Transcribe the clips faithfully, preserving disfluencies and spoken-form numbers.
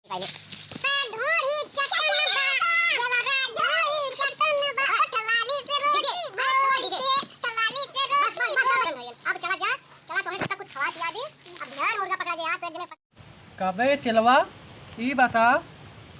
ढोढ़ी चटन बा, देवरा ढोढ़ी चटन बा, ओठ लाली से रोटी बोल के, ओठ लाली से रोटी बोल। अब चला जा, चला तोहे सबका कुछ खवा पिया दी। अब ध्यान मुर्गा पकड़ा दे, आज तो एक दिन कबे चिलवा, ई बता,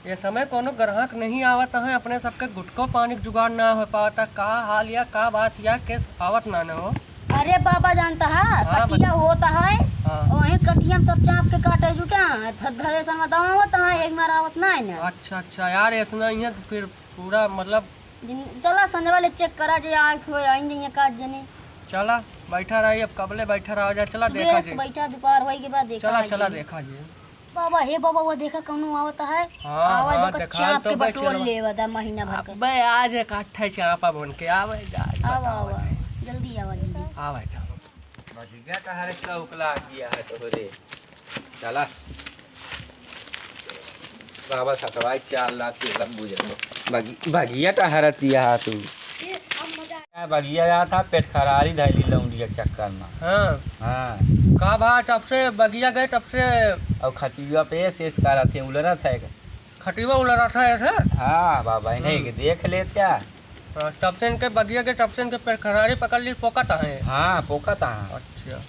ये समय कोनो ग्राहक नहीं आवत है, अपने सबके गुटको पानी के जुगाड़ ना हो पावता, का हाल या का बात या केस आवत ना न हो? अरे बाबा जानता है, हाँ, कटिया बता। होता है, हाँ। वहीं कटिया में सब चाप के काटे जुटा, ध-, धरे सन में दवा होता है, एक मार आवत ना है ना। अच्छा, अच्छा, यार, ऐसा नहीं है तो फिर पूरा मतलब जिन-, चला संजवा ले चेक करा जे आए हुए आई नहीं का जने। चला, बैठा रही, अब कबले बैठा रहा जा, चला सुबह देखा के जे। बैठा, दोपहर होई के बाद देखा चला, चला जाई। देखा जे। बाबा, हे बाबा, वो देखा कौनो आवत है। हाँ, आवा हाँ, देखो, देखा चाप तो के बटोर चलवा। लेवा दा महीना भर के। अबे, आज एक अट्ठाईस चापा बन के आवे जा, आवा, बतावा आवा, जाए। जल्दी आवा, जल्दी। आवा जा। बगिया का हरे चौकला किया है तो रे। चला। बाबा सतवाई चार लाख के सब बुझल। बगी-, बगिया टहरत यहा तू। का बगिया जात हा, पेट खरारी धैली लौंडिया चक्कर में। हाँ। हाँ। का भा, तब से बगिया गए, तब से और खटिया पे एस एस करत है, उलरत है। खटिया उलरत है ऐसे? हाँ बाबा, इन्हें हम्म। के देख लेत्या। हाँ, तब से इनके बगिया के, तब से इनके पेट खरारी पकड़ ली, पोकत है। हाँ, पोकत है। अच्छा।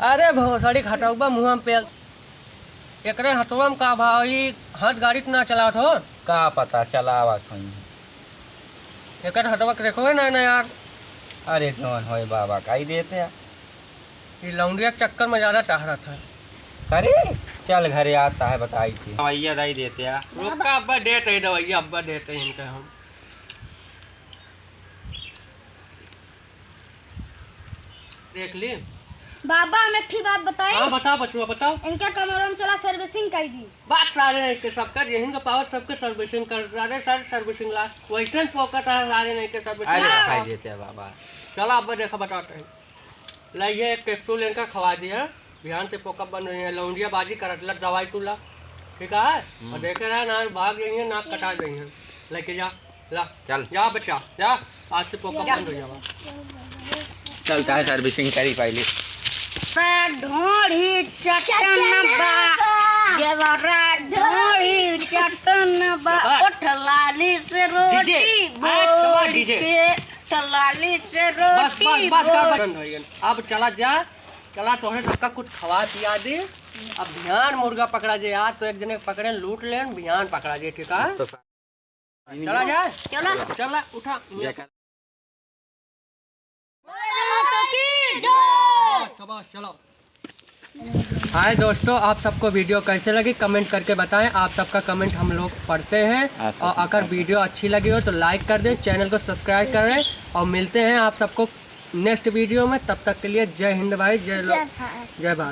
अरे भोसड़ी खटौबा मुँह पे। एकरे हथवा में का भा, ई हाथ गाड़ी त ना चलावत हो? का पता चलावत होई। एकर हथवा के देखो ना, ना यार। अरे जौन होए बाबा, काई देते हैं। ई लौंडिया के चक्कर में ज्यादा टहरत है। अरे चल घरे आता है, बताई थी। दवाइया दाई देते हैं। रुका, अब्बा देते हैं दवाइया, अब्बा देते हैं इनका हम। देख ली। बाबा, हम एक ठे बात बताई। हाँ, बताओ बचुआ, बताओ। इनके कमरे में चला servicing कर दी। बात सारे नहीं के सब कर, यही का power सबके servicing कर, सारे, सारे servicing ला। वैसे ही फोकट है सारे नहीं के servicing अरे ला। रखाई देते हैं बाबा। चला अब देखा बताते हैं। ला ये एक capsule इनका खवा दिया। बिहान से पोकअप बंद होई है, लौंडिया बाजी करत लग दवाई तू ला, ठीक है? हम्म। और देखे रहा ना, भाग जाइए, नाक कटा जाइए। लेके जा, ला। चल। जा बच्चा, जा, आज से पोकअप बंद हो जावा। चलता है servicing करी पहले। ढोढ़ी चटन बा, देवरा ढोढ़ी चटन बा, बस। ओठ लाली से DJ, रोटी आज सवा बोल DJ। के, ओठ लाली से बस, रोटी बस, बस, का बोल। बंद हो गया। अब चला जा। चला, तोहरे सबका कुछ खवा पिया दे। अब बिहान मुर्गा पकड़ा जे यार, तो एक जने पकड़े, लूट लेन, बिहान पकड़ा जे, ठीक है? तो चला जाए। चला। चला, उठा। जयकार। शाबाश, शाबाश, चलो। हाय दोस्तों, आप सबको video कैसे लगी, comment करके बताएं। आप सबका comment हम लोग पढ़ते हैं। आप और सबका अगर video अच्छी लगी हो तो like कर दें, channel को subscribe करें और मिलते हैं आप सबको next video में। तब तक के लिए जय हिंद भाई, जय लो-, जय भारत। जय भारत।